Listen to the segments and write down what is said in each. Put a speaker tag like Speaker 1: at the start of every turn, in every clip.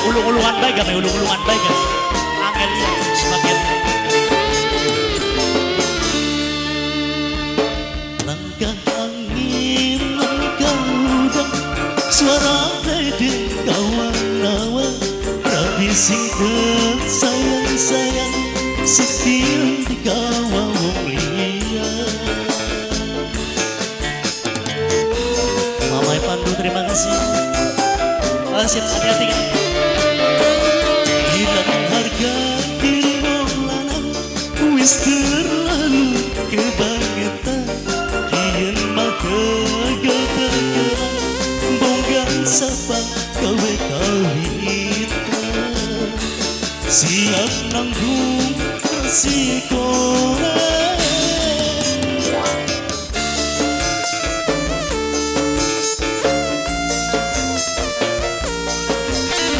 Speaker 1: Ulung-ulungan bae gawe ulung-ulungan bae gawe. Angel ya sebagian. Langkah angin, langkah udang, suara bledek kawan-kawan, rabi sing sayang-sayang, sekian digawa wong liya. Mama Pandu terima kasih. Siap hati-hati kan. Hilang harga diri wong lanang wis terlalu kebangetan, kian mah tegel-tegelan bonggan sapa gawe kawitan, siap nanggung resikone.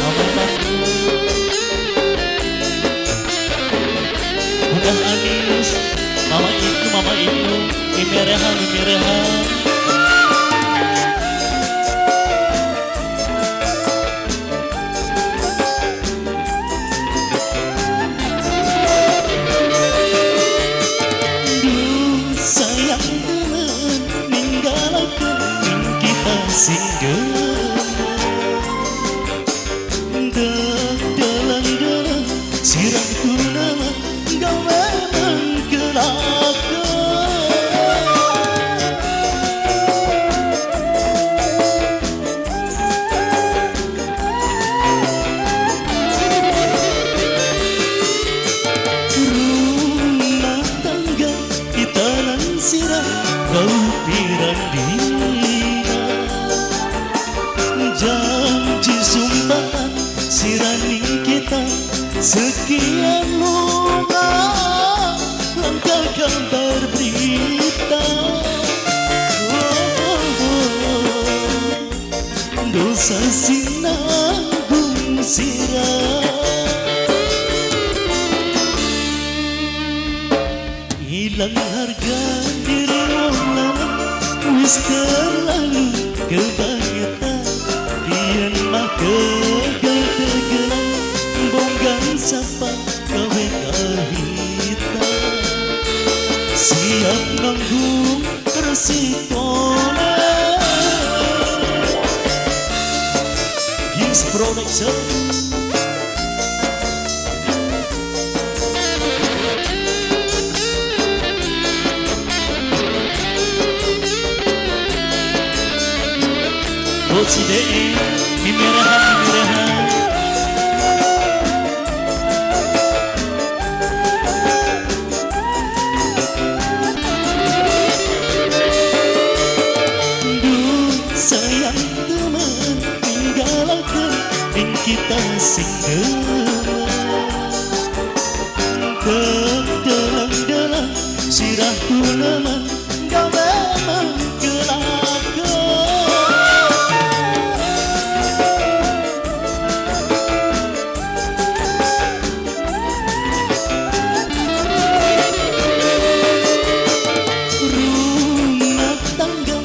Speaker 1: Mama Pandu, Udah Anis, Mama itu, Imirehan, Imirehan. Duh sayang temen ninggalaken kita sing dalang-dalang sirah kunaman gawe mengkelakon. Rumah tangga kita lan sirah kau pirang dina, janji sumpahan siraning kita sekian lama langkah kabar berita. Oh, oh, oh. Dosa sinanggung sirah, hilang harga diri wong lanang wis terlalu kebangetan, kian mah tegel-tegelan bonggan sapa gawe kawitan, siap nanggung resikone. His Production. Bocah DE, Mimerehan, Mimerehan. Duh sayang teman ninggalaken ing kita sing demen, dalang-dalang sirah kuneman gawe mengkelakon. Rumah tangga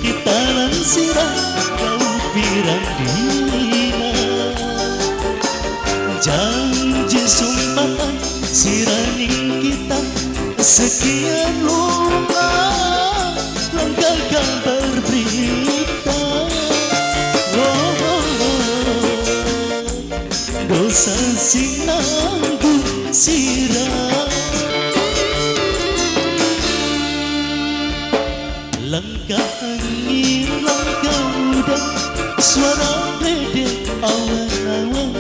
Speaker 1: kita lan sirah kau pirang dina, janji sumpahan siraning kita sekian lama langkah kabar berita. Oh, oh, oh. Dosa sing nanggung sirah, langkah angin, langkah udang, suara bledek awan-awan,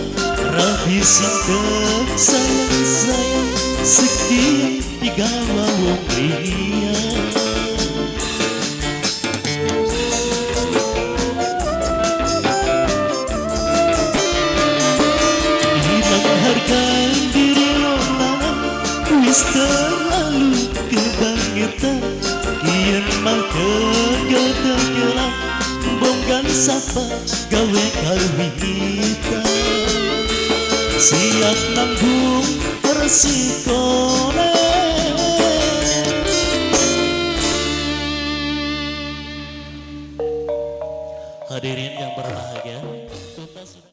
Speaker 1: rabi singkat sayang-sayang, sekian digawa wong liya. Hilang harga diri wong lanang wis terlalu kebangetan, kian mah tegel-tegelan bonggan sapa gawe kawitan, siap nanggung resikone. Hadirin yang berbahagia,